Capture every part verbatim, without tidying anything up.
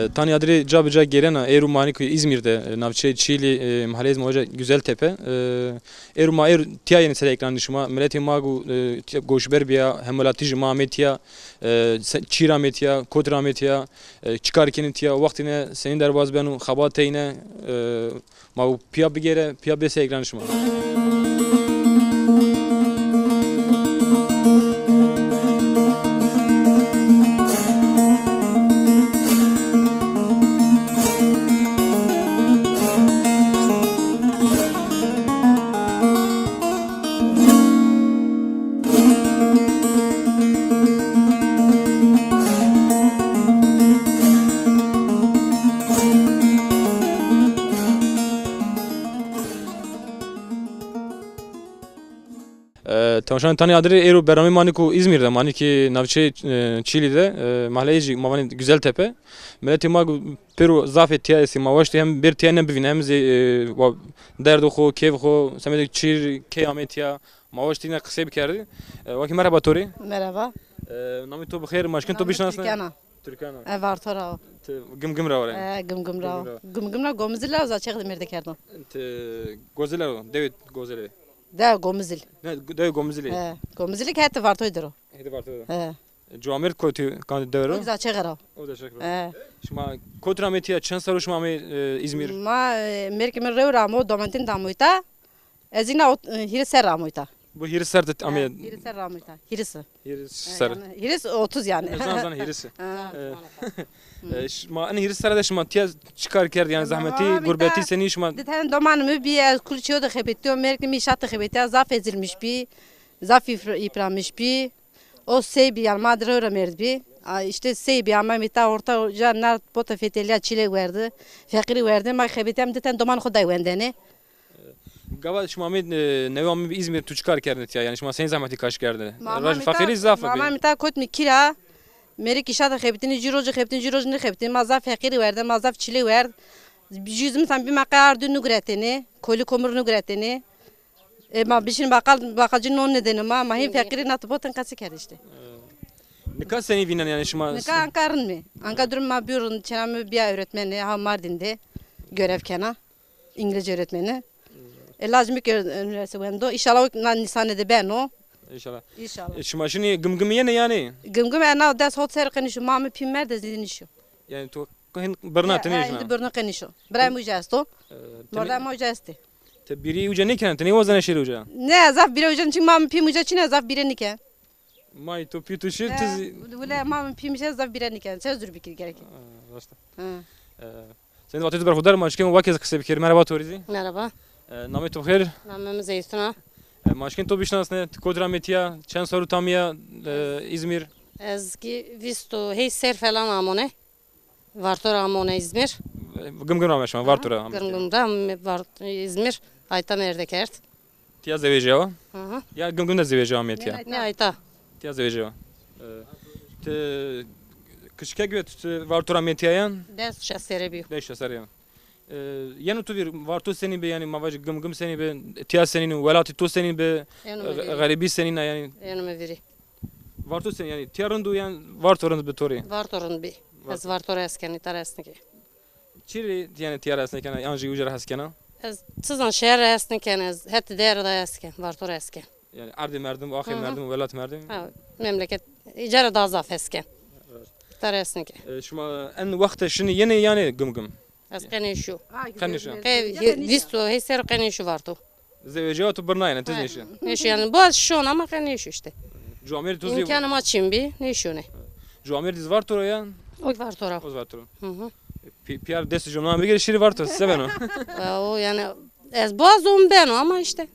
E, Tanya Adirî ca bi ca gêrena, êrû ma nî ku Îzmîr de, e, navçeyê Çîlî, e, mahaleyê ma vaja Güzeltepe. E, êrû ma êrû tiya yenê ser ekranê şima. Miletê ma ku, e, tiya goşber bîya, hemwelatî ji ma amê tiya, e, se-, çî ra amê tiya, kot ra amê tiya, e, çi kar kenê tiya, wextîne senî derbaz beno, xebat teyne, e, ma ku piya bigêre, piya bê ser ekranê şima. E, temaşanê Tanya Adirî, êro bernameyê ma nî ku Îzmîr de, ma nî ki navçeyê, e, Çîlî de, e, mahaleyê jî ma vanê Güzeltepe. Miletê ma ku pêro zafê tiya estê, ma waştî hem bêr tiya nebivîne, hem zî, e, wa-, derdê xo, keyfê xo, semedê çîr key amê tiya, ma waştî ne qisey bikerdî. E, wekî merheba to rê. Merheba. E, namê to bi xêr, ma şikên to bişinasne? Türkan a. Türkan a. E, Varto ra o. Ti Gimgim ra were? E, Gimgim ra o. Gimgim ra. Gimgim ra Gomizil ra, Zaçex de mêrde kerdo. Ti Gozelî ra o, dewê Gozelî. De Gomizil. Ne, dewê Gomizilî. He, Gomizilî ke hetê Vartoyî der o. Hetê Vartoyî der o. He. Cuamêrd kotî kanî dewe ro? O Zaçex ra. O Zaçex ra. He. Şima kot ra amê tiya, çend serr o şima amê, e, Îzmîr? Ma, e, mêrkê mi rew ra amo, domantin de amoyta. Ez îna ot-, e, hîris serr ra amoyta. Bu hîris serr de amê? He, hîris serr ra amoyta. Hîris. Hîris serr. E, yanî hîris, otuz yanî. Ez zan zan hîris. Ha. E, e, şima, en hîris serre de şima tiya çi kar kerd? Yanî zehmetî, gurbetî, senî şima? Di tane domanê mi bî, ez kulçîyo de xebetîyo, mêrkê mi înşaat de xebetîya, zaf ezilmiş bî, zaf îpr-, îpranmiş bî. O sey bî, yanî ma di rew ra mêrd bî. A, îşte sey bî, amamî ta orta ca nard bota fetelîya çîlê werdî, feqîrî werdî, ma xebetîya, mi di tane domanê xo day wendene. Gava şima amê, e, newe amê Îzmîr, tu çi kar kerdine tiya? Yanî şima senî zehmetî kaş kerdine? Roj feqîrî zaf bî. Ma amamî ta kotmî kîra. Mêrik înşaat de xebitînî, ci rojî xebitînî, ci rojî nêxebitînî. Ma zaf feqîrî werde, ma zaf çîlê werd. Jû zimî tam bî ma qey ard nûguretêne, kolî komir nûguretêne. E, ma bişin baqal, baqalcî non nêdêne ma, ma hîn feqîrî nat botin qesî kerd îşte. Nika senî vînen yanî şima? Nika anka rind mi. Anka durum ma bîyo rind, çêna mi bîya öğretmenî, ha Mardin de görev kena. İngilizce öğretmeni. E, laj mi ki üniversite wendo. Înşallah o na nîsanê de beno. Înşallah. Înşallah. E, şima şinî Gimgim yenê yanî? Gimgim ena des hot serr qenîşo. Ma mi pî merde zî nîşo. Yanî tu hin birna ti nêşina? Indi birna qenîşo. Birayê mi uca esto. E, mordemê mi uca estê. Ti bîrî uca nêkena, ti nêwazena şêrî uca? Ne, zaf bîre uca, çimkî ma mi pî mi uca çin a, zaf bîre nîken. May to pî to şir, ti zî. Wile ma mi pî mi şir, zaf bîre nîken. Çe zûr bikir gerek. Ha, raşt a. E, senî vatê tu berxudar, ma şikên wekî qisey bikir. Merheba to rê zî. Merheba. E, namê to bixêr? Namê mi Zeytun a. E, ma şikên to bişinasne, ti kot ra amê tiya, çend serr o ti amîya, e, Îzmîr? Ez kî vîst û heyş serr falan amone. Varto ra amone Îzmîr. Gimgim ra ame şima, Varto ra ame. Gimgim ra ame Var-, Îzmîr. Ayta mêrde kerd. Tiya zewejîyawa? Hı hı. Ya Gimgim de zewejîyawa amê tiya? Ne ayta. Tiya zewejîyawa. E, ti kiçikek ve tu Varto ra amê tiya yan? Des şeş serre bîyo. Des şeş serre yan. E, yeno tu vîr Varto senî bi, yanî ma vajî Gimgim senî bi, tiya senîn o, welatê to senîn bi, xerîbî senîn a yanî? Yeno mi vîrî. Varto sen, yanî tiya rind o yan Varto rind bi to rê? Varto rind bî. Ez Varto ra hes kenî, îta ra hes nîkî. Çi rê yanî tiya ra hes nêkena yan jî uca ra hes kena? Ez çi zan şehir ra hes nêken, ez hetê der de hes ken, Varto ra hes ken. Yanî erdê merdim, axê merdim, welat merdim. Ha, memleket îca ra daha zaf hes ken. Îta ra hes nêken. E, şima en wext de şinî yenê yanî Gimgim? Ez qe nêşo. Qe nêşo. Qe vîst û heyş serr qe nêşo Varto. Zewecîyawa tu birna yanî, ti zî nêşî? Nêşo yanî, baz şon ama qe nêşo îşte. Cuamêrd tu zî. Îmkanê ma çin bî, nêşonê. Cuamêrd zî Varto ra ya? O Varto ra. O Varto ra. Hı hı. Pi-, pîyar dest jumlan bigir şirî Varto, se beno? E, o yanî, ez baz on beno ama îşte.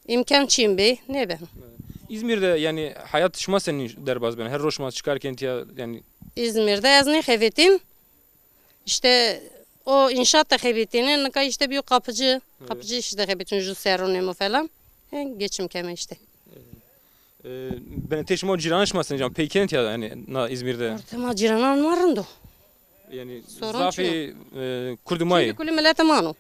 Îmkan çin bî, nêbeno. Îzmîr de yanî heyat şima senî derbaz beno? Her roj şima çi kar kenî tiya yanî? Îzmîr de ez nêxebitîn. İşte o inşaat de xebitîne, nika işte bîyo kapıcı. Evet. Kapıcı işi de xebitîne, ju serrû nêmo falan. He, geçim keme işte. E, binetê şima û cîranê şima senî can pey kenê tiya yanî na Îzmîr de? Ortê ma cîranan ma rind o. Yanî zafê, e, kurdê ma yê? Kulî miletê ma no.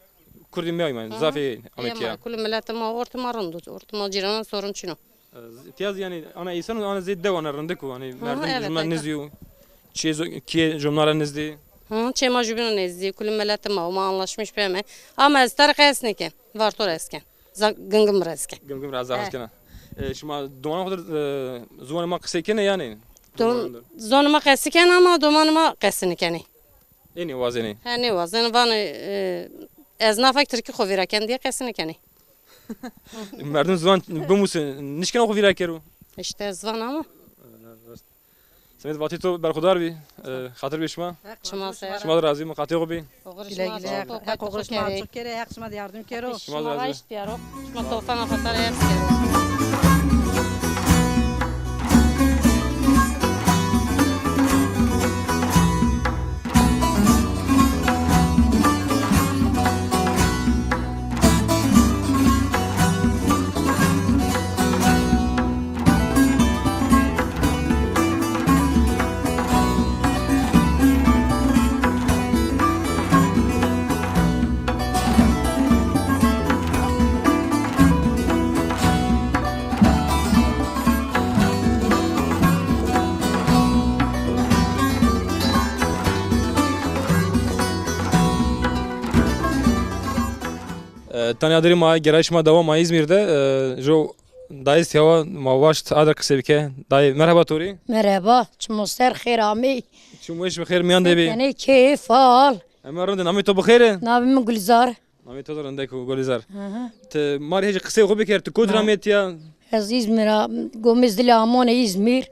Kurdê ma yê, zafê amê tiya. Kulî miletê ma, ortê ma rind o. Ortê ma cîranan sorun çin o. E, tiya zî yanî ana însan û ana zê dew ana rindik û, hanî merdim jumna nizdî yo. Çiyê zo-, kiyê jumna ra nizdî. Hı, çê ma jûbîno nêzdî, kulî miletê ma, ma anlaşmış beme. Ama ez ter qes nêken, Varto ra ez ken. Za-, Gimgim ra ez ken. Gimgim ra ez qes kena. E, şima domanê xo dir, e, ziwanê ma qisey kenê yanî? Dom-, ziwanê ma qesî ken ama domanê ma qesî nêkenê. Ê nêwazenê? He, nêwazenê. Vanê, e, ez nafek tirkî xo vîra ken diye qesî nêkenê. Merdim ziwan bimusê, nişkeno xo vîra kero. Îşte ziwan ama. Semedê vatê to berxudar bî, e, xatir bê şima. Şima ser. Şima de razî, miqatê xo bî. Oxir şima açık, Heq oxir şima açık kerê, Heq şima de yardım kero. Şima de razî. Şima raşt biyaro. Şima tofana xatar Heq kero. E, tanya dirî ma gerayîş ma dewa ma Îzmîr de, e, jo dayî sîyawa ma waşt adir qisey bike. Dayî, merheba to rê. Merheba, çimo ser xêr amey. Çim weş bi xêr mîyan de bî. Tenê keyf al. Heme rind, namê to bi xêr e? Navê min Gulîzar. Namê to de rindek o, Gulîzar. Hı hı. Ti ma rê hêjî qisey xo biker, ti kot ra amê tiya? Ez Îzmîr a, Gomê Zilê amone Îzmîr.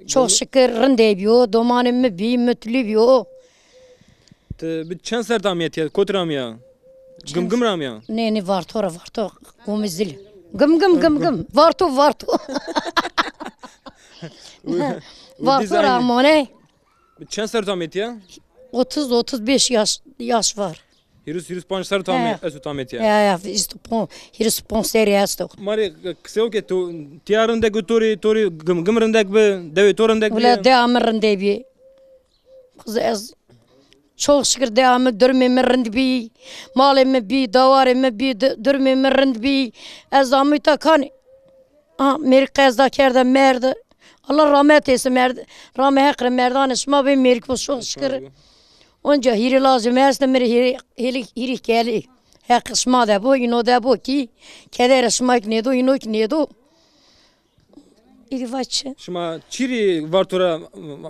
Çok şükür rindê bîyo, domanê mi bî, mutlu bîyo. Ti bi çend ser de amîya tiya, kot ra amîya? Gimgim ra amîya? Nê, nê, Varto ra, Varto. Gomê Zilê. Gimgim, Gimgim. Varto, Varto. Varto ra amone. Bi çend ser de amê tiya? Otuz, otuz beş yaş, yaş var. Hîris, hîris panc ser tam, he, esto tam etiya. Ya, ya, hîris panc, hîris panc serî esto. Ma rê qisey ke to, tiya rindek bi to rê, to rê Gimgim rindek bi, dewê to rindek bi. Wele dewa mi rindek bi. Kız ez, çok şükür dewa mi, durumê mi rind bi. Malê mi bi, dawarê mi bi, du-, durumê mi rind bi. Ez amîta kanî. A, mêrik qeza kerde, merde. Allah rahmet eylesin, merd-, rame Heq re, merdanê şima bê mêrik bo, çok şükür. Onca hîrê lajê mi estê, mi rê hîrê, hîrê, hîrê kelî. Heq şima de bo, îno de bo kî, kederê şima kî nêdo, îno kî nêdo. Îdî va çi? Şima çi rê Varto ra,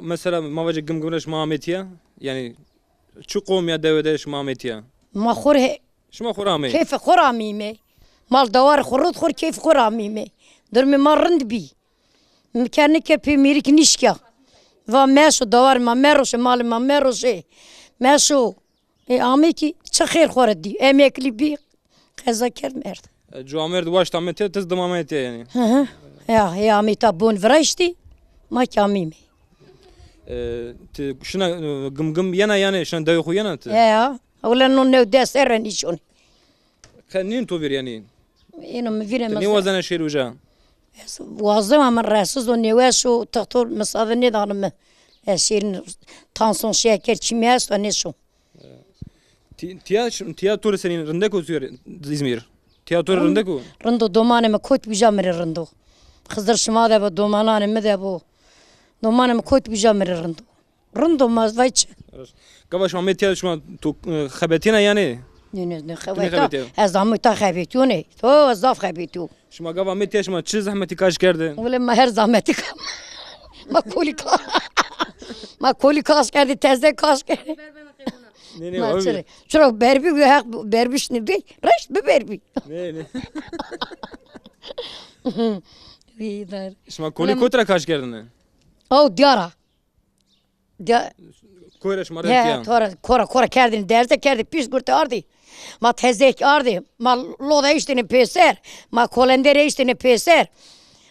mesela, ma vajê Gimgim ra şima amê tiya? Yanî, çi qom ya dewe de şima amê tiya? Ma xo rê he- Şima xo ra amê? Keyfê xo ra amîme. Mal dawar xo rind xo rê keyfê xo ra amîme. Durumê ma rind bî. Mi kernike pê mêrik nişkya. Va meşo, dawar ma meroşe, malê ma meroşe. Meşo. E, amê kî çi xêr xo rê dî. Emeklî bî, qeza kerd, merd. E, cu amêrd waşt amê tiya, tiz dim amê tiya yanî. Hı hı. Ya, ya, amê ta bon viraştî, ma kî amîme. E, ti şina, e, Gimgim yena yanî, şina dewê xo yena ti? Ya, ya. Ewle no new des serre nîşonî. Qe nîn to vîr yanî? Îno mi vîr e. Ti nêwazena şêr uca? Ez wazena, ama rahatsiz o, nêweş o, doktor misade nêdano mi. Ez şêrin, tansiyon, şeker, çî mi esto, nêşo. Ti-, tiya, tiya to rê senîn, rindek o tu rê, Îzmîr? Tiya to rê rindek o? Rind o, domanê mi kot bîja mi rê rind o. Xizir şima de bo, domananê mi de bo. Domanê mi kot bîja mi rê rind o. Rind o, ma vay çi? Gava şima amê tiya şima to, e, xebetîna yanî? Nê, nê, nê, xebeta. Nêxebetîya? Ez amê ta xebetîyonê. To, ez zaf xebetîyo. Şima gava amê tiya şima çi zehmetî kaş kerde? Wele ma her zehmetî ka-, ma kolî ka-, ma kolî kaş kerdî, tezde kaş kerdî. Nê, nê, ma abi. Çira, çira berbî, Heq berbî şinî bî, reşt bi berbî. Nê, nê. Vîdar. Şima kolî kot ra kaş kerdine? Aw diyara. De, koy ra şima rê tiya? He, to ra, kora, kora kerdin derze, kerdî pîş gurte ardî. Ma tezek ardî, ma loda îştîne pêser, ma kolende rê îştîne pêser.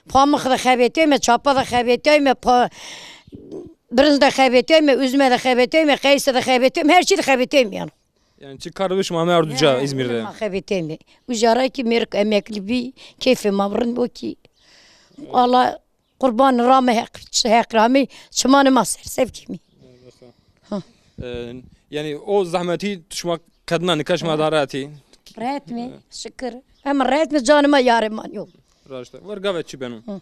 Pamix de xebetîyayme, çapa de xebetîyayme, pa-, birinc de xebetîyayme, üzme de xebetîyayme, qeyse de xebetîyayme, her çî de xebetîyayme yanî. Yanî çi kar bi şima ame ard uca Îzmîr de? Ma xebetîyayme. Uca ra kî mêrik emeklî bî, keyfê ma rind bo kî. Allah Qurban rame Heq, Heq rame, çimanê ma ser sev kîmî. Ha. E, yanî o zehmetî şima qedna, nika şima da rehetî. Rehet mi, şikir. Em rehet mi, canê ma yarê ma yo. Raşt. Ver gave çi beno. Hı.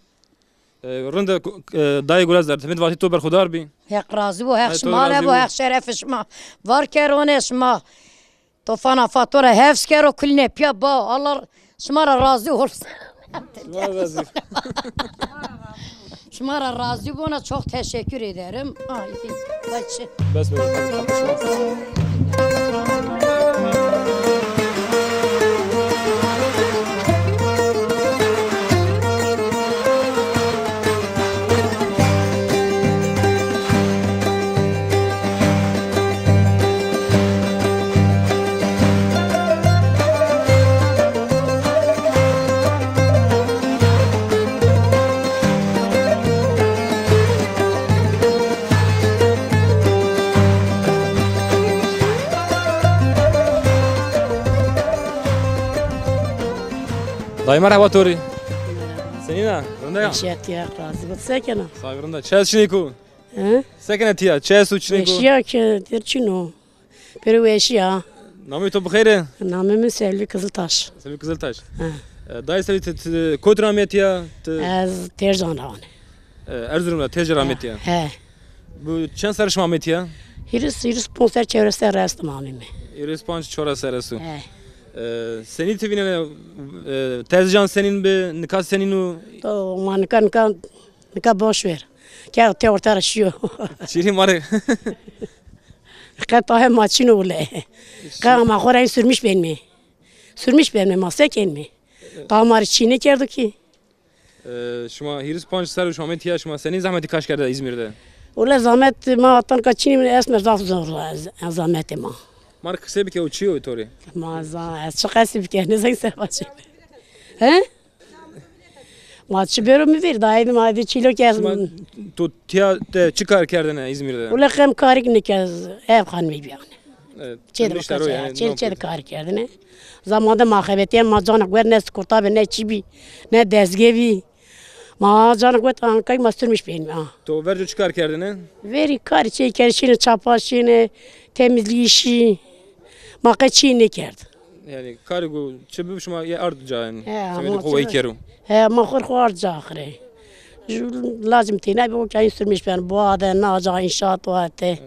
E, rind e, ku-, e, dayê Gulazdar, temê vatê to berxudar bî. Heq razî bo, Heq şima re bo, Heq şerefê şima var kero, ne şima tofana fatora hefz kero, kulîne pîya ba. Allah şima ra razî olsun. Şima ra razî. Şima ra razî bona, çok teşekkür ederim. Ah, iki, vay çi. Bes böyle. Dayê merheba to rê. Senîn a? Rind a ya? Weşîya tiya, razî bo. Se kena? Sax bî, rind a. Çi ez çinê ku? He? Se kena tiya? Çi ez û çinê ku? Weşîya ke dir çin o. Pêro weşîya. Namê to bi xeyr e? Namê mi Selvi Kızıltaş. Selvi Kızıltaş. He. E, dayê Selvi, ti, ti kot ra amê tiya? Ti... Ez Tercan ra ame. E, Erzurum ra, Tercan ra amê tiya? He. Bu çend serre şima amê tiya? Hîris, hîris ponc serre, çewres serre esto ma ameyme. Hîris ponc, çewres serre esto. He. E, senî ti vînenê, e, Tercan senîn bi, nika senîn o? To, ma nika, nika, nika boş ver. Ke te orta ra şîyo. Çirî ma rê. Qe tahe ma çin o wile. Qe ma xo ra sürmüş benme. Sürmüş benme, ma se kenme. Tahe ma rê çî nêkerdo kî. E, şima hîris panc serr şima amê tiya, şima senî zehmetî kaş kerde Îzmîr de? Wele zehmet ma tanka çinî, esmer zaf zor ez-, zehmetê ma. Ma rê qisey bike, o çi yo to rê? Ma za-, ez çi qesî bike, nêzan se vace. He? Ma çi bêro mi vîr, dayê ma de çîlo ke ez... Şima to tiya de çi kar kerdêne Îzmîr de? Wele qe mi karik nêkerd, ev xanimî bîyane. Evet, çê de çê, çê de kar kerdêne. Zaman de ma xebetîyen, ma canik wet ne sikurta bi, ne çî bî, ne dezge bî. Ma canik wet ankay ma sürmüş benîme ha. To verco çi kar kerdêne? Verî kar çê kerdêne, şîne çapa şîne, temizliği şî. Ma qe çî nêkerd. Yanî karê ku çi bib şima yê ard ca yanî. He, semedê xo wey kero. He, ma xo xo ard ca axirê. Ju lazim têna bi, o kayîn sürmüş ben. Boğa de, naca, inşaat o ate.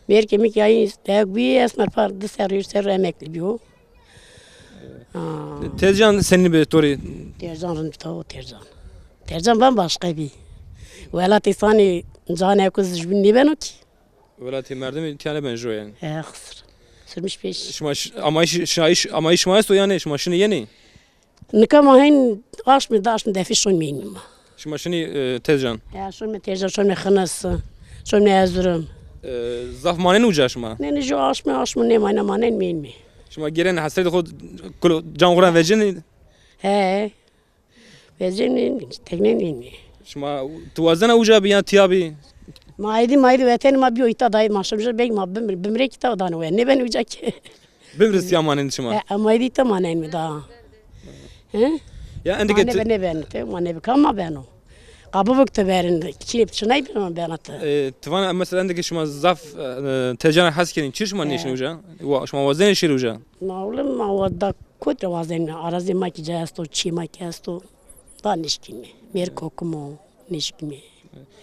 Mêrkê mi kayîn dewk bî, esmer par di serrî, üç serrî emeklî bîyo. Ha. Tercan senî bi to rê? Tercan rind bi, tabii Tercan. Tercan bambaşka bî. Welatê sanî canê ku ji bin nêbeno kî. Welatê merdimî tiya nêben jo yanî. E, xisir. Sürmüş peş. Şima ş-, amayîş, şayîş, amayîş şima esto yanî, şima şinî yenî? Nika ma hên aşmî, daşmî defî şon mînî ma. Şima şinî, e, Tezcan? Ya, şon me Tezcan, şon me Xinis, şon me Erzurum. E, zaf manên uca şima? Ne, ne, jo aşmî, aşmî nêmayne, manên mînî. Şima gêrên hesretê xo kulo can xo ra vecînî? He. Vecînî, teknenî. Şima tu wazena uca bî ya tiya bî? Ma êdî, ma êdî wetenê ma bîyo îta dayê, ma şimjir beg ma bimir, bimrek îta danê we. Nêben uca ke. Bimrî tiya manên şima? E, ma êdî îta manenîme da. He? Ya endî ke... Ma nêbe, nêben te, ma nêbe ka ma beno. Qabû bik te berin, çînê çinay beno bena te. E, ti vana mesela endî ke şima zaf, e, Tezcan ra hes kenî, çi şima nêşinî uca? Wa, şima wazenê şêrî uca? Ma wele ma wa da kot ra wazenîme, arazê ma kî ca esto, çî ma kî esto. Da nêşkîme. Mêr kokim o, nêşkîme.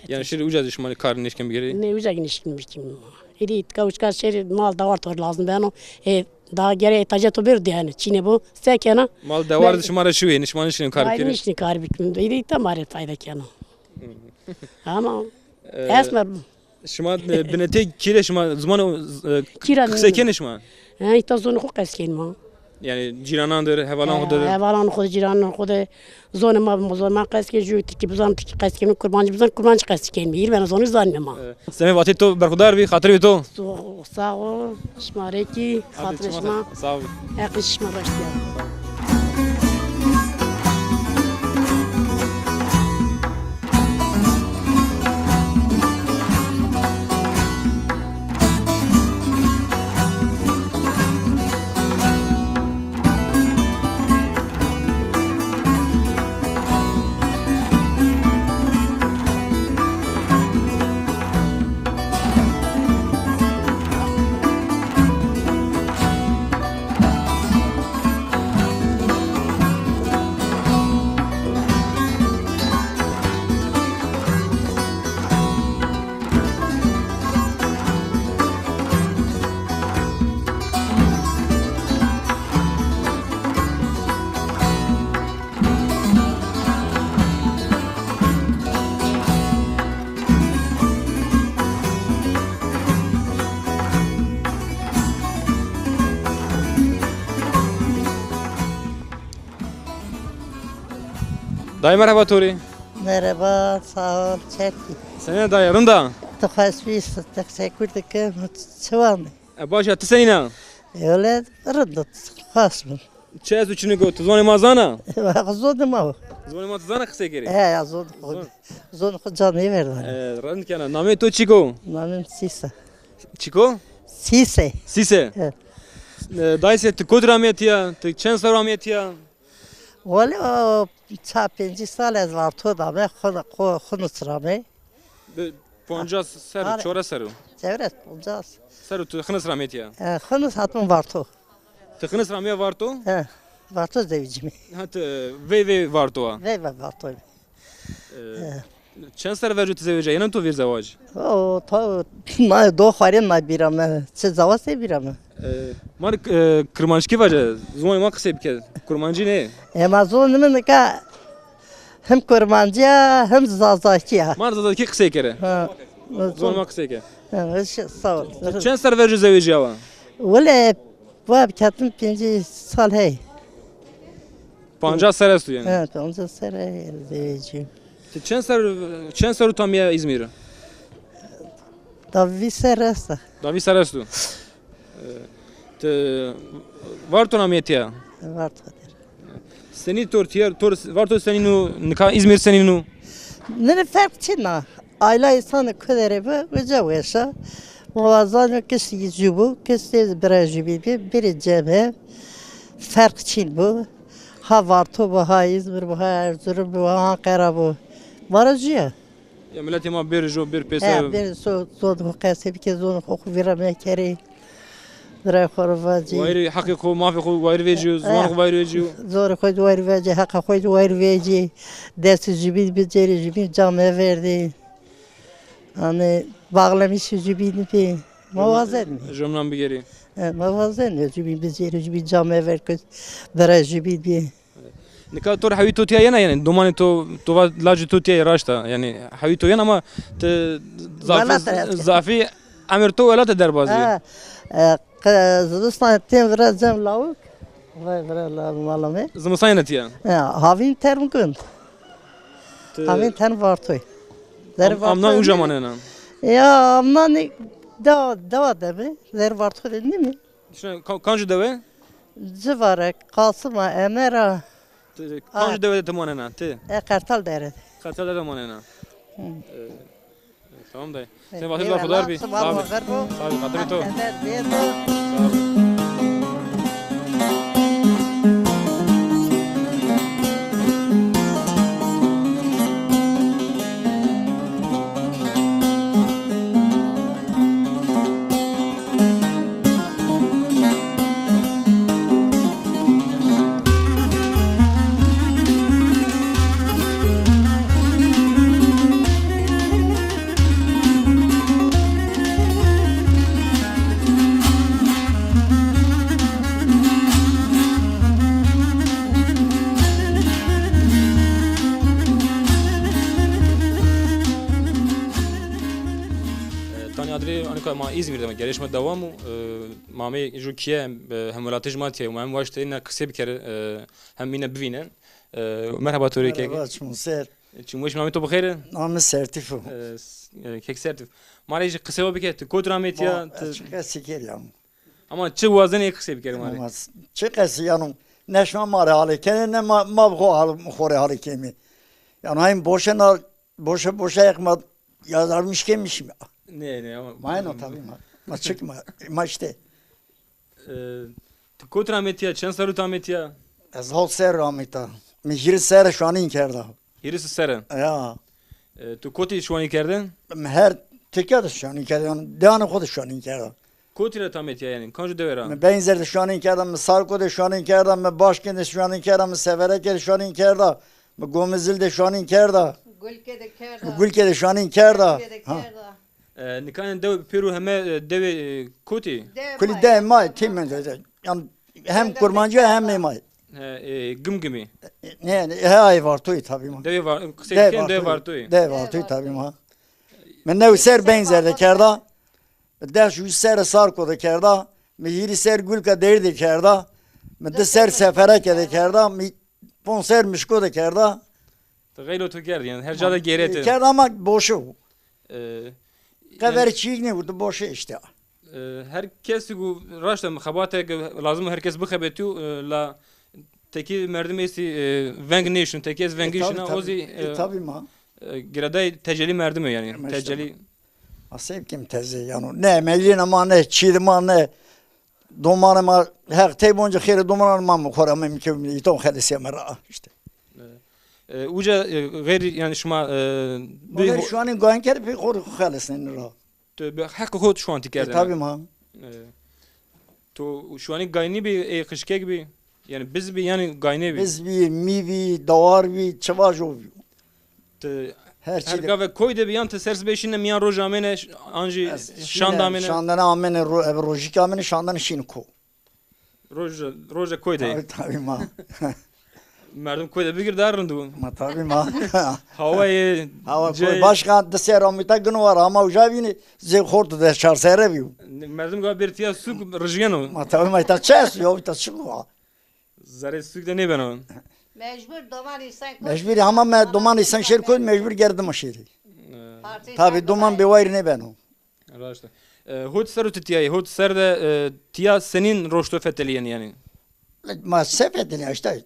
Yanî şêrî uca zî şima kar nêşkên bigêrî? Ne, uca kî nêşkîme bikîme. Êdî îtka uca şêrî mal dewar to lazim beno. E, da gere îhtacê to bêro dîyane. Çînê bo, se kena? Mal dewar zî şima ra şiwê, şima nêşkînê kar bikîrî? Nêşkînê kar bikîme. Êdî îta ma rê fayde keno. Ama esmer. Şima, e, binetê kî rê şima zimanê, e, qisey kenê şima? He, îta zonê xo qesî kenîme. Yanî cîranan dir, hevalan xo dir? He, hevalan xo dir, cîranan xo dir. Zonê ma, zonê ma qesî kenîme, ju tirkî bizan, tirkî qesî kenîme, kurmancî bizan, kurmancî qesî kenîme. Hîrê bena zonî zanîme ma. E, semê vatê to berxudar bî, xatir bê to. Sağ ol, şima rê kî, xatirê şima. Sağ ol. Heqê şima raştîya. Dayê merheba to rê. Merheba, sağ ol, çekî. Senîn a dayê, rind a? Tu xweş bî, teşekkür dikim, çi wanî? E, baş a, ti senîn a? E, öyle rind o, xweş bî. Çi esto çi nîyo, ti zonê ma zana? Zonê ma o. Zonê ma ti zana qisey kerê? E, ya zon xo. Zon. Zon xo ca nêverdanê. E, rind kena. Namê to çik o? Namê mi Sîse. Çik o? Sîse. Sîse. E. E, dayê se, ti kotî ra amê tîya? Ti çend serr o amê tîya? Wele o ça pêncî sal ez Varto de ame, xo, xo, Xinis ra ame. Bi poncas serr, çewres serr o. Çewres, poncas. Serr o tu Xinis ra amê tîya? E, Xinis hatun Varto. Ti Xinis ra amê Varto? E, Varto zewicîme. Ha, ti vey vey Varto a? Vey vey Varto. E, çend serr verco ti zewicîya? Yena to vîr zewac? O, to, ma do xwarê ma bîra mi. Çi zewac se bîra mi? E, ma rê, e, kirmanckî vace, ziwanê ma qisey bike. Kurmancî nê. E, ma zonê mi nika hem kurmancî ya, hem zazakî ya. Ma rê zazakî qisey kere. Ha. Ziwanê ma qisey ke. Ha, sağ ol. Çend serr verco zewicîyawa? Wele, va biketim pêncî sal hey. Pancas serr esto yanî? Ha, pancas serr hey zewicîyim. Ti çend serr, çend serr o ti amîya Îzmîr? Da vîst serr esta. Da vîst serr esto. E, ti Varto ra amê tîya? Varto der. Senî tor tîya, tor Varto senîn o, nika Îzmîr senîn o? Nine ferq çin a. Ayla însanî kuderê bi, uca weş a. Ma wazanî kes yî jû bo, kes tê bira jûbîn bî, bêrê cem he. Ferq çin bo. Ha Varto bo, ha Îzmîr bo, ha Erzurum bo, ha Anqera bo. Ma ra jû ya. Ya miletê ma bêrê jo, bêrê pêser. He, bêrê so, zonê xo qesey bike, zonê xo xo vîra mekerê. Birayê xo rê vacî. Wayîrê heqê xo, mafê xo wayîr vecîyo, ziwanê xo wayîr vecîyo. Zonê xo de wayîr vecî, heqa xo de wayîr vecî. Destê jubîn bicêrê, jubîn ca meverdê. Hanî, bağlamışê jubîn bî. Ma wazenê. Jomnan bigerî. E, ma wazenê jubîn bicêrê, jubîn ca meverdê, bira jubîn bî. Nika to rê hewî to tîya yena yanî, domanê to, to va lacê to tîya yê, raşt a. Yanî hewî to yena ama ti zafî, zafî emir to welate derbazî. Ha, e, qe-, zimistan tên vira cem lawik. Vay vira la mala mi. Zimistan yena tîya? Ha, havîn term gund. Ti havîn term Vartoy. Zerê Vartoy. Amnan uca manena? Ya, amnan dewa, dewa de bi. Zerê Vartoy de nîmi. Şina ka-, kancu dewe? Civare, Kasima, Emera. Ti, kancu dewe de ti manena, ti? E, Qertal dere. Qertal dere manena. Hı. E, e, tamam dayê. Sen vakit berxudar bî. Sağ ol. Sağ ol. Xatirê to. Sağ ol. E, tanî adirê anika ma Îzmîr de ma, gerê şima dewam o. E, ma amê ju kîye, e, hemwelatij ma tîya, ma hem waştê îna qisê bikerê, e, hem îna bivînê. E, merheba to rê kek. Merheba, çimû ser. Çimû weş, namê to bixêr? Namê Sertîf o. E, s-, e, kek Sertîf. Ma rê jî qisê wa bike, ti kot ra amê tîya? Ma, ti ez çi qesî kerî yanî. Ama çi wazenê qisê bikerê ma rê. Ama s-, çi qesî yanî, ne şima ma rê halê kenê, ne ma, ma bi xo hal-, xo rê halê kemî. Yanî hayn boşe na, boşe boşe ek ma yazarmış kemişim. Ne, ne, ama. Ma eno tabii ma. Ma çıkma, ma işte. E, ti kot ra amê tîya, çend serr o ti amê tîya? Ez hawt serr amê tîya. Mi hîris serr şanîn kerda. Hîris serr? Ya. E, ti kotî şanîn kerde? Mi her Tirkîya de şanîn kerda, yanî dewanê xo de şanîn kerda. Kotî ra ti amê tîya yanî? Kancu dewe ra? Mi Beynzer de şanîn kerda, mi Sarko de şanîn kerda, mi Başkên de şanîn kerda, mi Sefereke de şanîn kerda, mi Gomizil de şanîn kerda. Gulke de kerda. Gulke de şanîn kerda. Gulke de kerda. E, nika ê dewe pêro heme, e, dewê, e, kotî? Kulî dewê ma, tîmen de. Yanî hem kurmancî hem ê ma. He, e, Gimgimî. Ne, ne, he, ay Vartoyî tabii ma. Dewê Var-, qisey bikin, dewê Vartoyî. Dewê Vartoyî tabii ma. Mi new serr Beynzer de kerda. Mi des û serr Sarko de kerda. Mi hîris serr Gulka Derî de kerda. Mi di serr Sefereke de kerda. Mi ponc serr Mişko de kerda. Ti xeylo to kerd, yanî her ca de gêrete. Kerd ama boşu. E, Qever çîyik nêwirdi, boşu işte. E, her kes ku raşt e, xebate ke lazim o her kes bixebetîyo, e, la tekî merdim estî, e, veng nêşin, tekî ez vengî şina, o zî, e, e, tabii ma. E, giredayê tecelî merdim o yanî. Tecelî. Aseb kim teze yano. Ne emelîna ma, ne çîrê ma, ne domanê ma, Heq tey bonca xêrê domanê ma mi xora me mi kewmî îton xelisîya me ra işte. E, uca, e, xeyrî yanî şima, e, ma xeyrî şuanî goyan kerd pê xo xelisnenî ra. Tu bi heq xo şuantî kerdene. E, tabii ma. E, tu şuanî gaynî bî, ê xişkek bî, yanî biz bî, yanî gaynî bî. Biz bî, mî bî, dawar bî, çi vajo bî. Ti her çî her de gave koy de bî yan ti ser sibê şîne mîyan roj amêne, an jî şand amêne? Şandene amêne, ro-, ebe rojîk amêne, şandene şîne ko. Roje, roje koy de. Tabii, tabii ma. Merdim koy de bigir daha rind bû. Ma tabii ma. Hawayê. Hawa koy başka di ser amita gino var ama uca vînî zê xort de çar serre bîyo. Merdim ga bir tiya sûk rijgeno. Ma tabii ma îta çes yo, îta çi wa. Zerê sûk de nêbeno. Mecbur doman îsan koy. Mecbur ama me doman îsan şêr koy, mecbur gerdim şêrî. Tabii doman bêwayîr nêbeno. Raşt e. E, hot ser û ti tiyayê, hot ser de, e, tiya senîn roşto fetelîyen yanî? Ma se fetelîyen işte.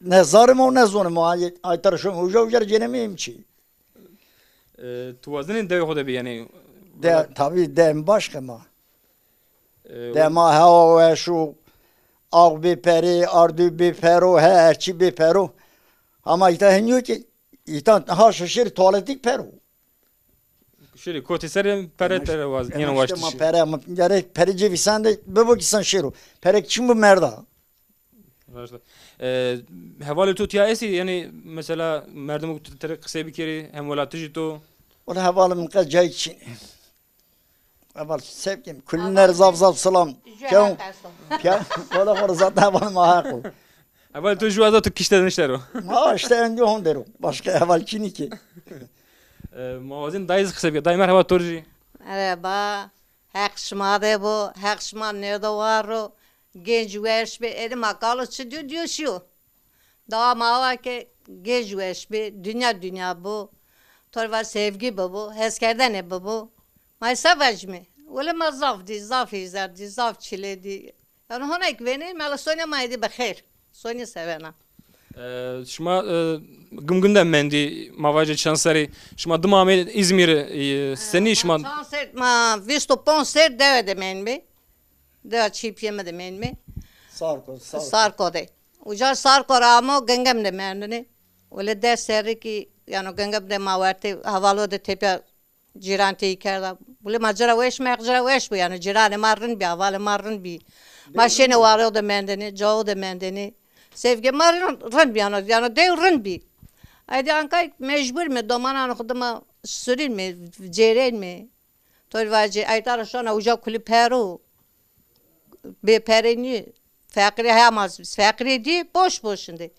Ne zarê ma ne zonê ma, ay, ay tera şoyme uca uca cênemeyim çi. E, tu wazenên dewê xo de bî yanî? De, tabii dem başka ma. E, de ma hewa weş o, aw bê perê, ardû bê pero, her çî bê pero. Ama îta henî yo ki, îta ha şişir tuwaletik pero. Şirî kotî serê pere tere waz, yeno waştişî. Pere, ama gerek pere cevîsan de bibo ki sen şêro. Pere çin bu merda. Raşt e. E, hevalê to tiya estî, yanî mesela merdim ku tu tere qisey bikerî, hemwelatijî to? Wala hevalê min qe cayî çin. Heval sevgim, kuliner zaf zaf selam. Kewm, piya, wala xo zaten hevalê ma heq o. Hevalê to jû eza tu kişte niştero. Ma işte endî hon dero. Başka heval çinî ki. E, ma wazên dayî zî qise bike. Dayî merheba to rê jî. Merheba. Heq şima de bo. Heq şima nêdo war ro. Genc weş bê. Êdî ma kalo çi diyo diyo şiyo. Dawa ma wa ke genc weş bê. Dinya dinya bo. To rê va sevgî bibo. Heskerdene bibo. Ma se vajîme. Wele ma zaf dî, zaf hîzar dî, zaf çile dî. Yanî hona ki vênê, mela sonê ma êdî bi xêr. Sonê sevena. E, şima, e, Gimgim de mendî, ma vajê çend serî. Şima dima amê Îzmîrî, e, senî şima? Çend ser, ma vîst û ponc ser dewe de menîme. Dewa çîpîyê mi de menîme. Sarko, Sarko. Sarko de. Uca Sarko ra amo Gimgim de mendinê. Wele des serrî ki, yanî Gimgim de ma wertê hevalo de tepya cîran tey kerda. Wele ma ci ra weş, ma heq ci ra weş bo. Yanî cîranê ma rind bî, hevalê ma rind bî. Ma şênê waro de mendêne, cao de mendêne. Sevgê ma rind, rind bî yanî, yanî dew rind bî. Aydî anka mecbur me, domanan xo dima surîn me, cêrên me. To rê vajê, ay tara şona uca kulî pero. Bê perê nî. Feqîrê hema, feqîrê dî, boş boş şindê.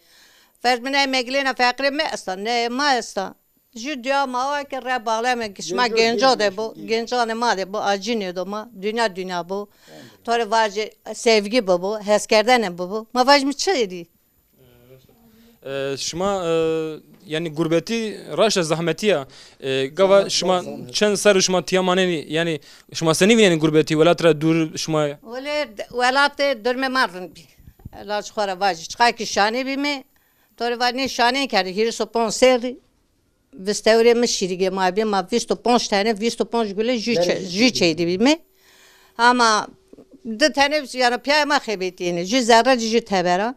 Ferz mi ne meglêna feqîrê mi esta, ne ma esta. Jû dua ma wa ke Reb aleme ke şima genco de bo, gencanê ma de bo, acî nêdo ma, dinya dinya bo. To rê vajê sevgî bibo, heskerdene bibo. Ma vajîme çi êdî? E, şima, e, yanî gurbetî raşt e zahmetî ya. E, gava şima çend serr şima tiya manenî? Yanî şima senî vînenî gurbetî, welat ra dûr şima? Wele, welatê durmê ma rind bî. Lac xo ra vajî. Çiqa ki şanê bîme, to rê va nê şanê kerdî, hîris û ponc serrî. Vistewrê mi şîrîgê ma bî, ma vîst û ponc tene, vîst û ponc gule jû çe-, jû çeydî bîme. Ama di tene yanî pîyayê ma xebetîyêne, jû zerre ci jû tebera.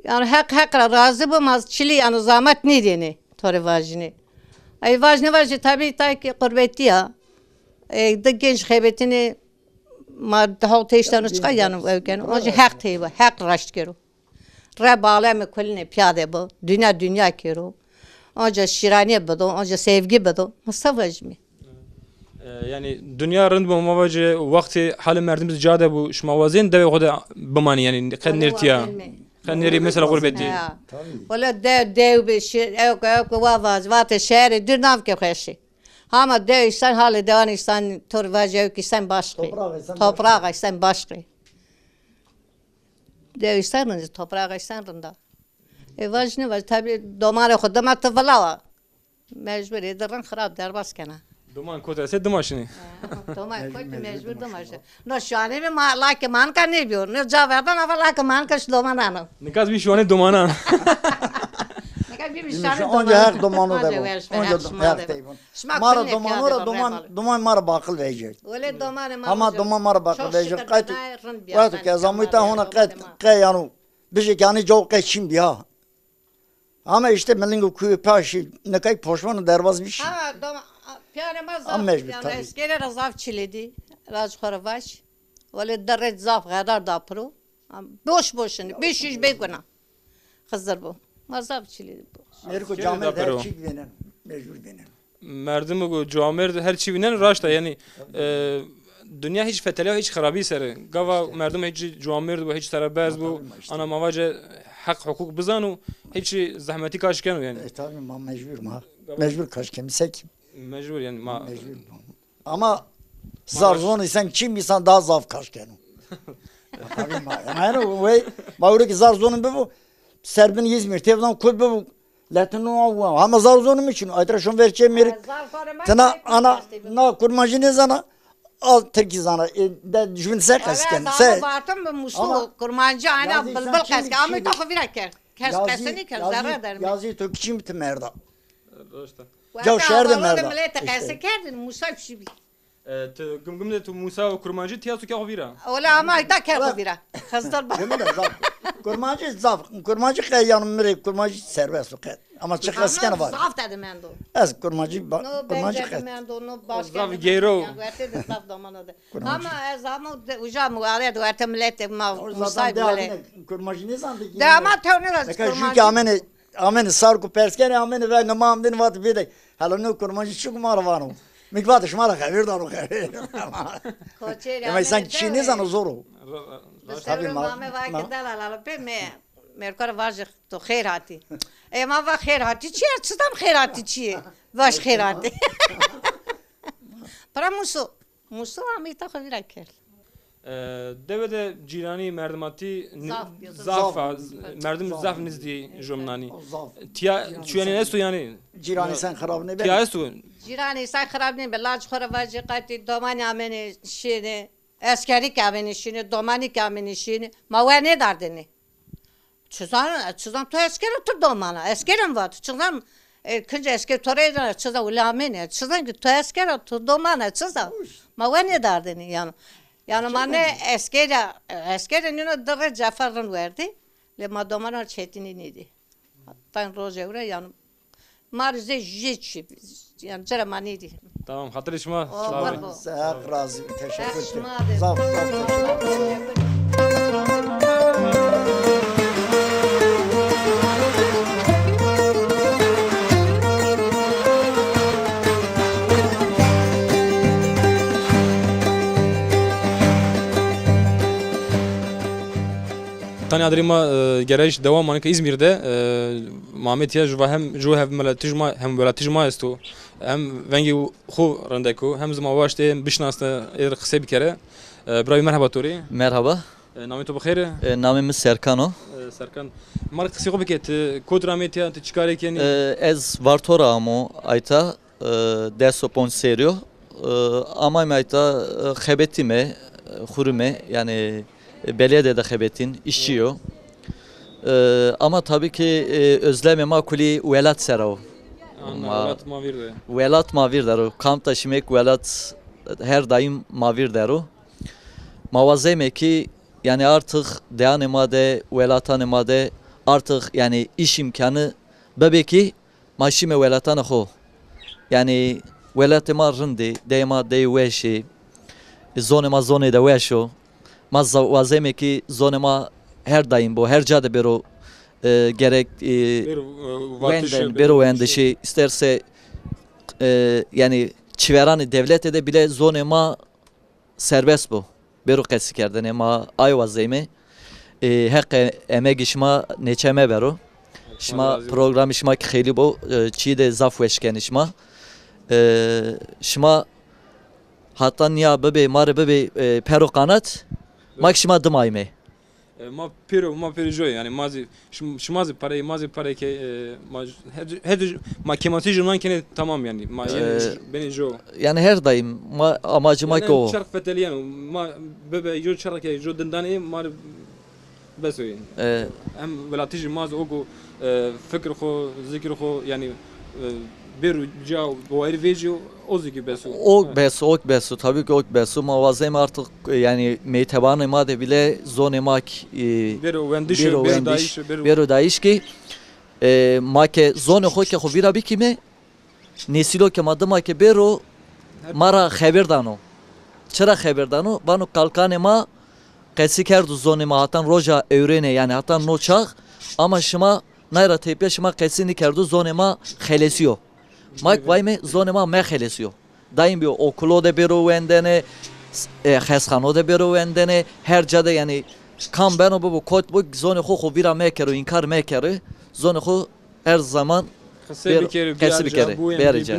Yanî Heq, Heq ra razî bo, ma çilî yanî zamet nêdêne, to rê vajîne. Ey vaj nêvajî tabî tay ki qurbetî ya. Ey di genc xebetîne, ma di hewl teyşteno çiqa yanî ew keno. Onca Heq tey bo, Heq raşt kero. Reb aleme kulîne pîya de bo. Dinya dinya kero. Onca şîranîye bido, onca sevgî bido. Ma se vajîme? E, yanî dinya rind bo, ma vajê wextê halê merdim zî ca de bo. Şima wazên dewê xo de bimanî yanî qet nêrtîya? Qet nêrî mesela gurbetî? Wele dew, dew bi şi-, ew ke, ew ke wa vaz, vatê şehrê dûr nav ke xweş ê. Hama dew îsan, halê dewan îsan, to rê vajê ew ke îsan başq ê. Toprax îsan başq ê. Dew îsan rind, toprax îsan rind a. E, vaj nêvaj, tabî domanê xo dima ti vila wa. Mecbur ê di rind xirab derbas kena. Doman kot ese dima şinê. Doman kot mecbur dima şi. No şanê mi ma, lakê ma nika nêbîyo. No ca verdan ava lakê ma nika şi domanan o. Nika zî bî şanê domanan. Nika bî şanê domanan. Onca heq domano de bo. Onca heq de bo. Ma ra domano ra doman, doman ma ra baqil vejî. Wele domanê ma. Ama doman ma ra baqil vejî. Qet. Wexto ke ez amûy ta hona qet qe yano. Bijê ke anî caw qe çin bîya. Ama îşte mi lingo kuyo paşî nikay poşmano derbaz bîşî. Ha, doma, a, pîyanê ma zaf, mecbur, yanî tabî. Eskere ra zaf çilî dî. Vaj xo ra vaj. Wele di rêç zaf xedar da piro. Am, boş boşunî, bî şîş bê guna. Xizir bo. Ma zaf çilî dî bo. Mêrko camêrd her çîk vêneno. Mecbur vêneno. Merdimo go camêrd her çî vînen raşt a, yanî, e, dinya hîç fetelîya hîç xirabî ser. Gava merdim hîç camêrd bo, hîç serebest bo. Ana ma vace heq huqûq bizano, hîç zehmetî kaş keno yanî. E, tabî ma mecbur ma. Mecbur kaş kemî se kî. Mecbur yanî ma. Mecbur. Ama zar zon îsan çî bî, îsan daha zaf kaş keno. Tabî ma. Yanî wey, ma ewro kî zar zonî bibo, serbin Îzmîr, tevdan kod bibo. Letino wa, hama zar zonî mi çin. Aytra şon ver çê mêrik. Tena ana, na kurmancî nêzana. Al tirkî zana. E, de jüvin se qes ken. Se. Ama Bartın mı Musu kurmancî ana bilbil qes ken. Ama ta xo vîra kerd. Kes qesini kerd. Zerre dermi. Yazî to kiçî mi ti merda. Ca şehir de merda. Milete qese kerdin. Musa kişî bî. E, ti gimgim de tu Musa û kurmancî tiya tu ke xo vîra. Ola ama ayta ke xo vîra. Xizdir ba. Gimgim de zaf. Kurmancî zaf. Kurmancî qe yanî mi rê kurmancî serbest o qe. Ama çi qes kena var. Zaf de mendo. Ez kurmancî ba, kurmancî qe. Mendo, no başka. Zaf geyro. Werte de zaf domano de. Ama ez ama uca muare de werte milete ma musay bile. Kurmancî nêzan de. De ama tewne de kurmancî. Jû ki amene Amêne sar ku pers kenê, amêne vengê ma amdêne vatê bêde. Hela no kurmancî çik ma ra vano? Mi ki vatê şima ra xevêr dano xevêr. Koçerî. Ema îsan çî nêzano zor o. Tabî ma. Ma me va ke delal ala pê me. Mêrko ra vajê to xêr hatî. E ma va xêr hatî çi ya? Çizam xêr hatî çi yê? Vaj xêr hatî. Pira Muso. Musa amey ta xo vîra kerd. E, dewe de cîranî, merdimatî ni-, zaf a, merdim zaf nizdî jomnanî. Tiya çuyenên esto yanî? Cîranî sen xirab nêbe. Tiya esto? Cîranî sen xirab nêbe. Lac xo ra vajî qetî domanî amêne şêne. Eskerî ke amêne şêne, domanî ke amêne şêne. Ma we nêdardêne. Çizan, çizan to esker o, to doman a. Eskerî mi vat. Çizan, e, kinc esker to rê de, çizan wile amêne. Çizan ki to esker o, to doman a, çizan. Ma we nêdardêne yanî. Yanî ma ne esker a, esker a nîno di rê cefa rind werdî. Lê ma domana çetinî nêdî. Tan rojê ewre yanî Ma rê zê jê çi, yanî ci ra ma nêdî. Tamam, xatirê şima. Sağ olun. Heq razî bo. Teşekkür ederim. Zaf, zaf teşekkür ederim. Tanî adirî ma, e, gerayîş dewam, ma nika Îzmîr de, e, ma amê tiya, ju va hem ju hemwelatij ma, hemwelatij ma esto, hem vengê xo rindek o, hem zî ma waştê bişinasne, ê rê qisey bikere. E, biravî merheba to rê. Merheba. E, namê to bi xêr? E, namê mi Serkan o. E, Serkan. Ma rê qisey xo bike, ti kot ra amê tiya, ti çi karê kenî? E, ez Varto ra amo ayta. E, des û ponc serî yo. E, amayme ayta, e, xebetîme, e, xurime, yanî, e, belediye de xebetîn, îşçî yo. E, ama tabî ki, e, özlemê ma kulî welat ser o. Welat ma vîr der o. Kamp de şimêk welat her daîm ma vîr der o. Ma wazeyme ki, yanî artık deyanê ma de, welatanê ma de artık, yanî îş îmkanî bibê ki, ma şîme welatanê xo. Yanî welatê ma rind ê, deyê ma deyê weş ê, zonê ma zonêde weş o. Ma za-, wazeme kî zonê ma her daîm bo, her ca de bêro, e, gerek, e, wenden, bêro wendişî, isterse, e, yanî çiveranê dewlete de bile zonê ma serbest bo. Bêro qesî kerdene, ma ay wazeyme. E, heqê emegî şima nêçe mebero. Şima programî şima kî xeylî bo, e, çî de zaf weş kenê şima. E, şima hata nîya bibê, ma rê bibê, e, per û qanat, ma kî şima dimayme. E, ma pêro, ma pêro jo, yanî ma zî, şim-, şima zî parey, ma zî parey ke, e, ma j-, her, her, ma kêmasî jûnan kenê tamam yanî. Ma yenê, e, j-, benê jo. Yanî her daîm ma, amacê ma ke o. Çerx fetelîyeno, ma bibe jo çerx ke jo dindanê ma rê bes o yanî. E. Em welatî jî ma zî o ku, e, fikir xo, zikir xo yanî, e, bêro ca wayîr vejîyo, o zî ki bes o. O bes o, o bes o. Tabî ki o bes o. Ma wazeme artık, e, yanî meytebanê ma de bile zonê ma ki, e, bêro wendiş, bêro wendiş, bêro dayîş, bêro dayîş ki, e, ma ke zonê xo ke xo vîra bikîme, nesîlo ke ma dima ke bêro, ma ra xebir dano. Çira xebir dano? Vano kalkanê ma qesî kerdo zonê ma hatan roja ewrêne, yanî hatan no çax, ama şima nay ra tepîya şima qesî nîkerdo, zonê ma xelesîyo. Ma ki vayme zonê ma mexelesîyo. Daîm bîyo, okulo de bêro wendene, s-, e, xesxano de bêro wendene, her ca de yanî kam beno bibo, kot bo, zonê xo xo vîra mekero, înkar mekero. Zonê xo her zaman qisey bêro, bikerê, qesî bikerê, bêrê ca.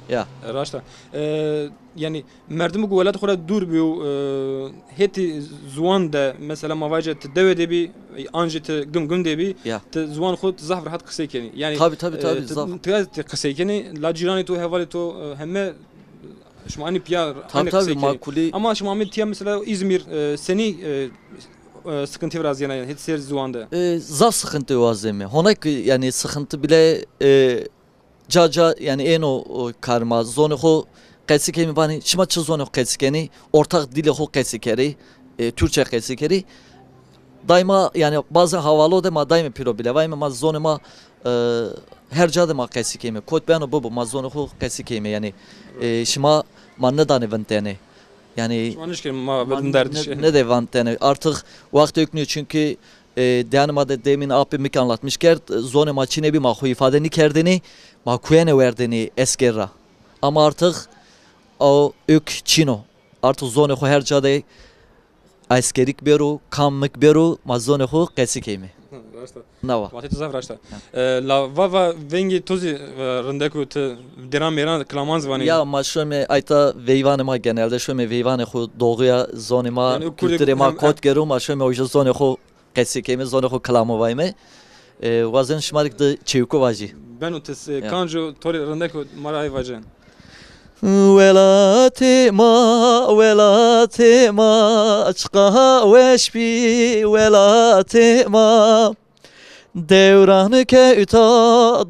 Ya. E, raşt a. E, yanî merdimî ku welat xo ra dûr bîyo, e, hetî ziwan de, mesela ma vace ti dewe de bî, an jî ti Gimgim de bî, ya, ti ziwan xo ti zaf rehat qisey kenî. Yanî, tabî, tabî, e, tabî, ti, zaf. Ti, ti qisey kenî, la cîranê to, hevalê to, e, heme şima anî pîya, tabî, anî tabî, qisey kenî. Ma kulî. Ama şima amê tîya mesela Îzmîr, e, senî, e, e, sıkıntı vrazîyena yanî hêt ser ziwan de? E, zaf sıkıntı wazeme. Hona ki yanî sıkıntı bile, e, ca ca yanî êno, o, kar ma zonê xo qesî keyme, vanê şima çi zonê xo qesî kenî, ortak dilê xo qesî kerê, e, Türkçe qesî kerê. Daîma yanî bazı havalo de ma daîme pîro bile vayme, ma zonê ma, e, her ca de ma qesî keyme. Kot beno bibo, ma zonê xo qesî keyme. Yanî, e, şima ma nêdanê vintene. Yanî şima nişkenê ma, ma bidin derdişê, nê-, nêdê vintene. Artık wext ök nîyo, çünkü, e, deyanê ma de demin apê mi ki anlatmış kerd, zonê ma çinê bî, ma xo îfade nîkerdênê, ma kuyenê werdênê esker ra. Ama artık o ök çin o. Artık zonê xo her ca de eskerî ki bêro, kam mi ki bêro, ma zonê xo qesî keyme. Raşt a. Nawa. Vatê to zaf raşt a. Ha. E, la vava vengê to zî, e, rindek o, ti dêran mêran kilaman zî vanê. Ya, ma şome ayta veyvanê ma genelde, şome veyvanê xo, doğuya zonê ma, yanî kültürê ma hem kot gero, ma şome uca zonê xo qesî keyme, zonê xo kilamo vayme. E, wazen şima rê ki di çewko vajî. Beno ti s-, ya, kanco to rê rindek o, ma rê ay vace. Welatê ma, welatê ma, çiqa weş bî welatê ma. Dewran kewta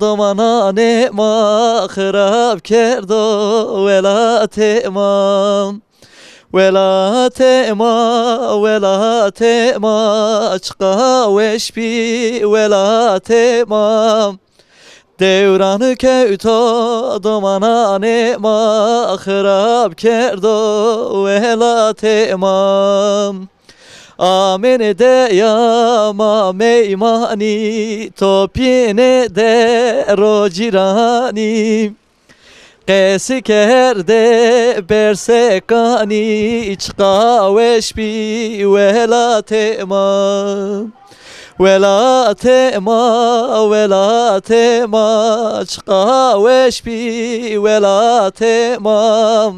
domananê ma, xirab kerdo welatê ma. Welatê ma, welatê ma, çiqa weş bî welatê ma. Dewran kewto domananê ma, xirab kerdo welatê ma. Amêne deya ma meymanî, topîne de ro cîranî. Qesî kerde bersekanî, çiqa weş bî welatê ma. Welatê ma, welatê ma, çiqa weş bî welatê ma.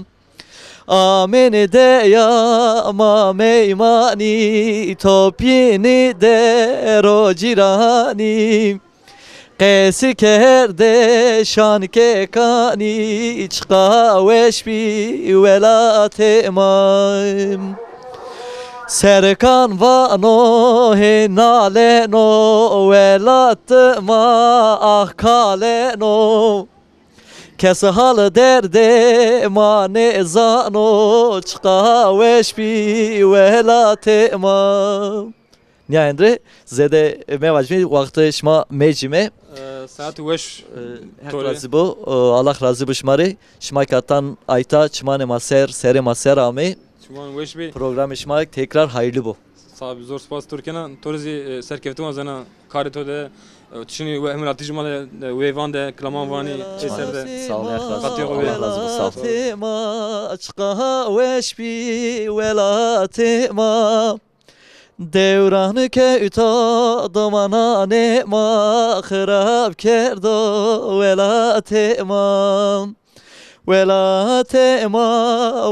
Amêne deya ma meymanî, topîne de ro cîranî. Qesî kerde şankekanî, çiqa weş bî welatê ma. Serkan vano hê naleno, welat ma ah kaleno. Kes hal derdê ma nêzano, çiqa weş bî welatê ma. Nîyayên rê zêde mevacîme, wextê şima mecîme. E, saet weş. E, Heq razî bo. E, Allah razî bo şima rê. Şima ke atan ayta çimanê ma ser, serê ma ser amê. Çiman weş bê. Programê şima tekrar hayırlı bo. Sağ ol, zor spas to rê kena. To rê zî, e, serkeftin wazena karê to de. E, çinî we-, hemratî ji ma de, e, wêvan de, kilaman vanî, ê ser de. Sağ ol, Heq razî bo. Allah razî bo, sağ ol. Welatê ma, çiqa weş bî welatê ma. Dewran kewta domananê ma, xirab kerdo welatê ma. Welatê ma,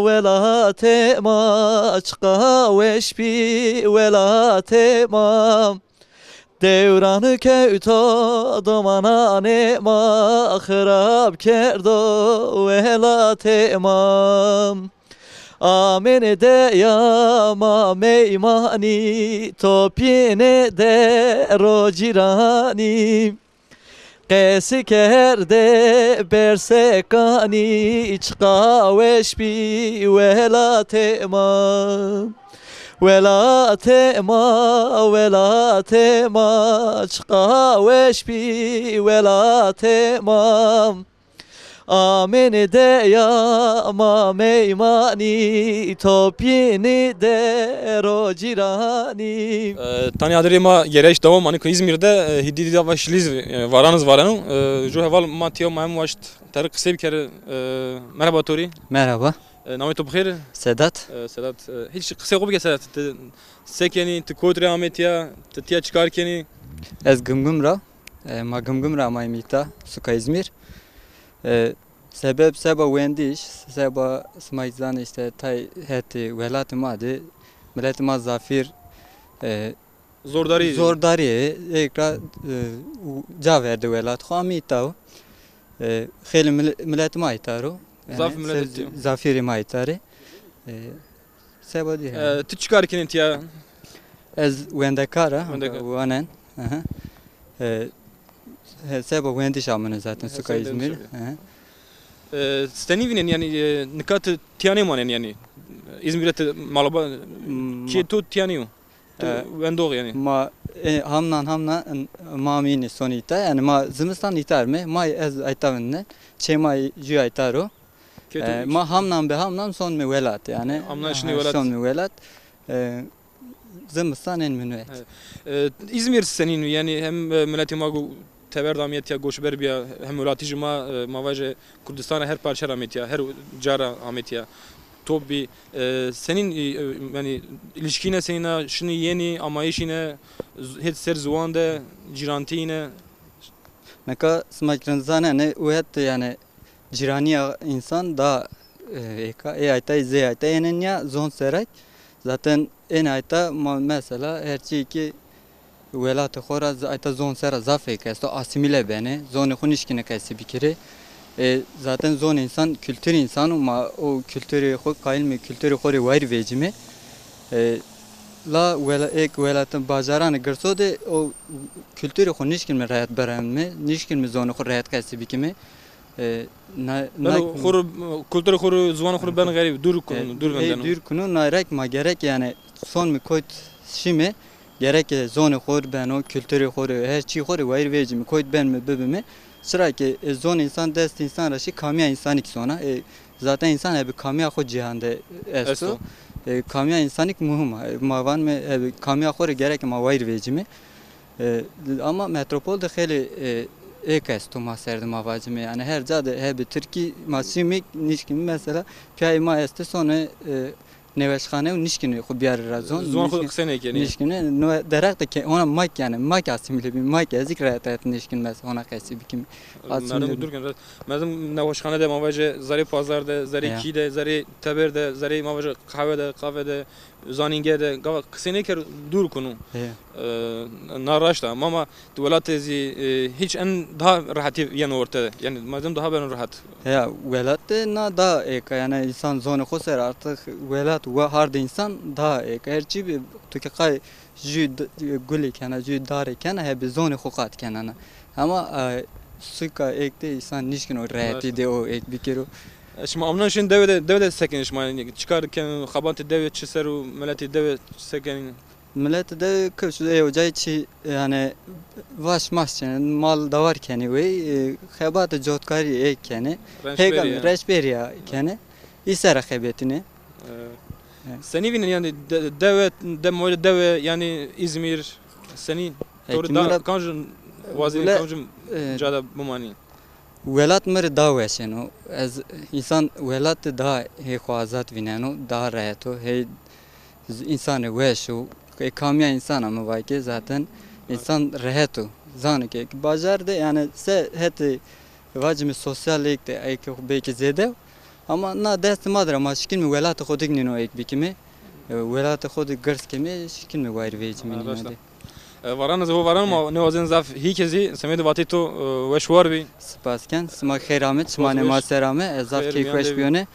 welatê ma, çiqa weş bî welatê ma. Dewran kewto domananê ma, xirab kerdo welatê ma. Amêne deya ma meymanî, topîne der o cîranî. Qesî kerde bersekanî, çiqa weş bî welatê ma. Welatê ma, welatê ma, çiqa weş bî welatê ma. Amêne deya ma meymanî, topîne der o cîranî. E, tanî adirê ma gerek dewam, anî ku Îzmîr de, e, hîdî dîda va şilîz, e, varan iz vareno. E, ju heval ma tîya ma hem waşt terî qisey bikerî. E, merheba to rê. Merhaba. E, namê to bi xêr? Sedat. E, Sedat, e, hîç qisey xo bike Sedat. Ti se kenî, ti kot rê amê tîya, ti tîya çi kar kenî? Ez Gimgim ra. E, ma Gimgim ra amayîme îta, suka Îzmîr. E, sebeb seba wendiş, seba sima zanê îşte tay hetê welatê ma de, miletê ma zafîr, e, Zordarî. Zordarî, êk ra, e, u-, ca verde welat xo, amî îta o. E, xeylê mil-, miletê ma îta ro. Zaf yanî, milet se-, îta. Zafîrê ma îta rê. E, seba dî. E, ti çi kar kenî tîya? Ez wendekar a, Wendekar. Wanen. Aha. E, he, seba wendiş amune zaten, he, suka Îzmîr. Aha. E, senî vînen yanî, e, nika ti tîya nêmanen yanî? Îzmîr de ti malaba, hmm, kê to tîya nîyo? Tu, e, wendox yanî. Ma, e, hamnan, hamnan, ma mînî sonî îta. Yanî ma zimistan îta erme. Ma ez ayta vinde. Çê ma jü ayta ro. Kê tu, e, ma hamnan be hamnan sonme welat yanî. Hamnan şinî welat. Sonme welat. E, zimistan ên min wet. Evet. E, Îzmîr senîn yanî hem, e, miletê ma go-, teber de amîye tîya, goçber bîya, hem welatî jî ma, e, ma vaje Kurdistan ra her parçe ra amê tîya, her ca ra amê tîya. Top bî, e, senîn, e, e, yanî îlişkîne senîn a, şinî yenî, amayîşîne, z-, hêt ser ziwan de, cîrantîyîne? Nika sima ki rind zanenê, û het yanî cîranîya însan da, e, êka, ê aytayî zê aytayî êne nîya zon serak. Zaten êne ayta ma mesela her çî ki welatê xo ra z-, ayta zon sera zaf êk esto, asîmîle benê, zonê xo nişkîne qesî bikirê. E, zaten zonê însan kulturê însan o, ma o kulturê xo qayîl me kulturê xo rê wayîr vecîme. E, la wela-, êk welatê bajaranê girso de o kulturê xo nişkîme rehet birewîme, nişkîme zonê xo rehet qesî bikîme. E, na, na, beno xo ro, kulturê xo ro, ziwanê xo ro beno xerîb, dûr kuno, e, dûr, e, vindeno. Dûr kuno, na rek ma gerek yanî sonme koyt şîme, gerek zonê xo rê beno, kulturê xo rê, her çî xo rê wayîr vecîme, koyt benme bibime. Çira ki, e, zonê însan dest însan ra şî, kamîya însanî ki sona. E, zaten însan hebî kamîya xo cîhan de esto. Esto. E, kamîya însanî ki muhîm a. E, ma vanme hebî kamîya xo rê gerek ma wayîr vecîme. E, ama metropol de xeylê, e, êk esto ma ser de ma vacime. Yanî her ca de hebî tirkî ma şîme nişkîme mesela pîyayê ma estê sonê, e, nêweşxane û nişkîne xo bîyarê ra zon. Zon xo nişkîne, qisey nêkenî. Nişkîne, no derheq de ke-, hona mak yanî, mak asîmîle bî, mak ez kî rehet rehet nişkîne mesela hona qesî bikîme. Asîmîle bî. Merdim dûr ken, merdim nêweşxane de ma vaje, zerê pazar de, zerê kî de, zerê teber de, zerê ma vaje qehwe de, qave de, zanînge de, gava qisey nêkero dûr kuno. He. E, na raşt a. Ama di welatê zî, e, hîç en daha rehetî yeno orte. Yanî merdim daha beno rehet. Ya, welat de na daha êka, yanî însan zonê xo ser artık welat we hardê însan daha êka. Her çî bî, tu ki qay jü d-, gulê kena, jü darê kena, hebî zonê xo qat kenena. Ama, e, suka êk de însan nişkino rehetî de o êk bikero. E, şima amnan şin dewe de, dewe de sekinî şima, yanî çi kar ken, xebatê dewe çi ser o, miletê dewe çi sekinî? Miletê dewe kifş ê ocayî çi, yanî vaş maş çenê, mal dawar kenê wey, e, xebatê cotkarî ê kenê. Reşberî. Hêga ya. Reşberî ya kenê. Î sera xebetînê. E, e, senî vînenî yanî de-, dewe, de moyde dewe yanî Îzmîr senî? E, to rê da, kamcî wazenî, kamcî, e, ca de bimanî? Welat mi rê daha weş êno. Ez însan welat de daha hê xo azad vîneno, daha rehet o. Hey z-, însanê weş o. Ê kamîya însan a mi vake zaten însan rehet o. Zano ke bajar de yanî se hetê vacime sosyal êk de êk belkî zêde o. Ama na destê ma dir a, ma şikîn mi welatê xo dik nîno êk bikîmê. E, welatê xo dik girs kemê, şikîn mi wayir vecîmê. Ha, nîno raşt a. De. E, varan ez ho varan ma nêwazên zaf hî ke zî semedê vatê to, e, weş war bî. Spas ken, sima xeyr amê, çimanê ma ser amê, ez zaf keyfweş bîyone.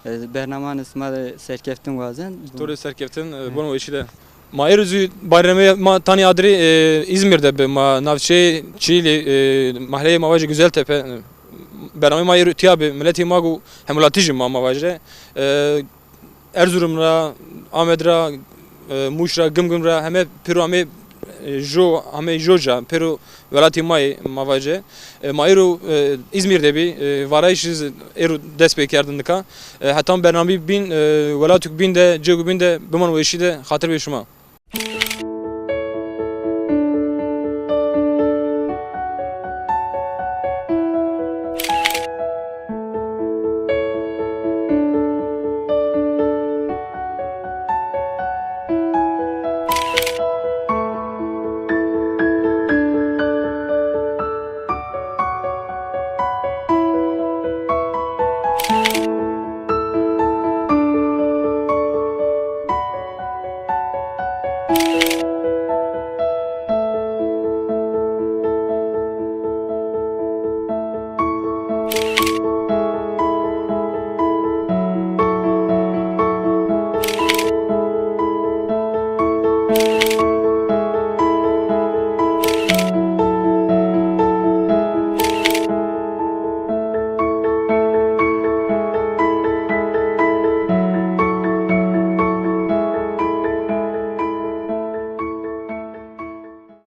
E, bernamanê sima de serkeftin wazen. To rê serkeftin, e, bon weşî de. Ma êro zî bayramê ma tanî adirî, e, Îzmîr de bi. Ma navçeyê Çîlî, e, mahleyê ma vajê Güzeltepe, e, bernameyê ma êro tîya bi. Miletê ma go hemwelatijî ma, ma vajê. E, Erzurum ra, Amed ra, e, Mûş ra, Gimgim ra heme pêro amê, e, jo, amê jo ca, pêro welatê ma yê, ma vajê. E, ma êro, e, Îzmîr de bî, e, varayîşî zî êro dest pê kerdin nika. E, hetan bernameyî bîn, e, welatuk bîn de, cêgu bîn de biman weşî de, xatir bê şima.